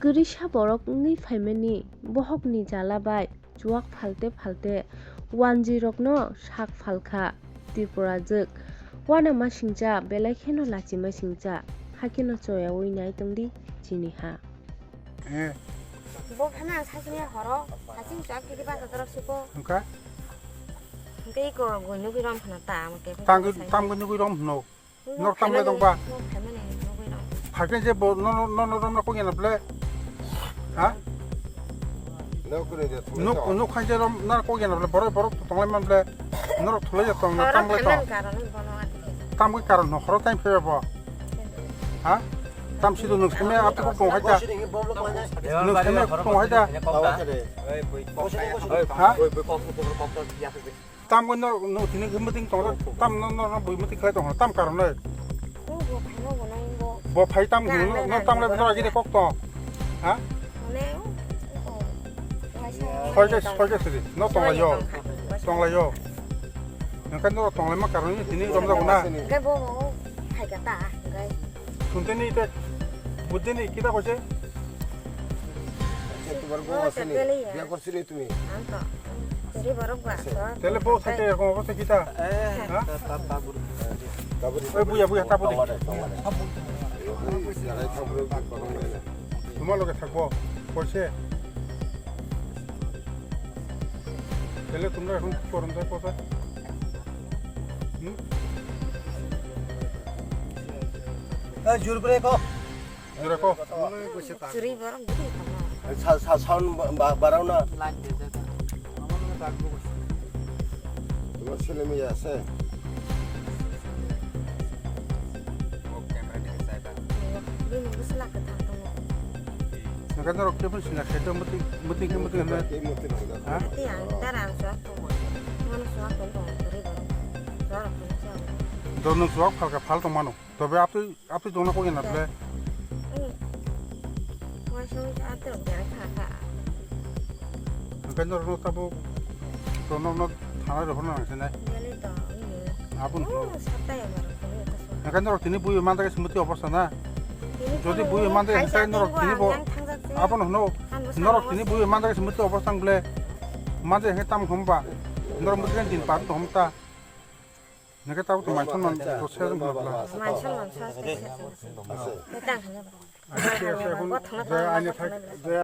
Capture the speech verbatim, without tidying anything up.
Risa borok wngwi phaimani bohokni jala bai chuak phalte phalte wanjwirokno sak phalkha Tripura jwk. Uanama singcha belai kheno lachima singcha, hakheno choyaui nai tongdi chini ha. Eh. Bo phano ang sasini horo, hasing chak kiri ba todorok siko. Hwnkha? Hwnkhe iko goi nugui rom phano ta, ang tei Tang, phano sai. Tang goi nugui rom phano. Nok Nok tam le tongba. Nok phaimani nugui rom. Phakhe je bo no, no, no, no, rom na kok yana ble. Ha? Nok kore de, Nuk, nuk khan je rom na kok yana ble, borok, borok to tonglai man ble. Norok thulai ya tong na, Horo tam le tong. Phaimani karon bono ati. Tam goi karon no, horo time phai bo. Ha? Tam sido nung seme ap ko kong haja. Nung seme kong haja. Ha? Tam goi no, no tini gumting tong, tam no, no, no bui muti khlai tong, tam karon nai. Bo phai tam goi no, no tam le no agide kok tong. Ha? Soja, soja siri, no tong lai yo. Tong lai yo. Nang kan no tong lai ma karon ni tini rom da na. Hwnkhe bo, bo phaikha ta, hwnkhe. Sunteni ite, buddhini kita koise? Acha, tumar bo asini, biya korsiri tumi. Ang to, jadi borok gua, so. Tele bo sate erkom obosta kita? Ha? Oi, buya, buya, tabu de. Tuma loge thakbo, koise? Tele tumra ekhon korom jai kosa? Hmm? Jur kore ko. Jura ko. Churi borok gidi tamo. Sa, sa, sound ba, ba, barao na. Tuma sile miya ase. Bini bwsla kwthar tongo. Nokha norok kebo sina khe to muting, muting khe muting hwnwi. Ha? Ati ang dara ang suak tongo. Ngono suak tongo, churi borok. Suak tongo. Dorno suak phalka phal tongmano. Tobe aptwi, aptwi tongna kok yana ble. Uaisong ato bera kha kha. Hwnkhe norokno tabuk to norokno thana rohorna nang sinai. Beli to, ini. Aboni. Oh, satai amar, kuni to so. Hwnkhe norok tini bui manda khe sumoti obosta na. Jodi bui manda khe norok tini bo. Aboni hwno. Norok tini bui manda khe sumoti obosta ble. Manda khe tam khomba. Norok muti khe din par to homta. Nokhe tabuk to manthon man to ser mabla. Manthon man sa se se se. Metang hanya. Ani se se hun je ani thak je.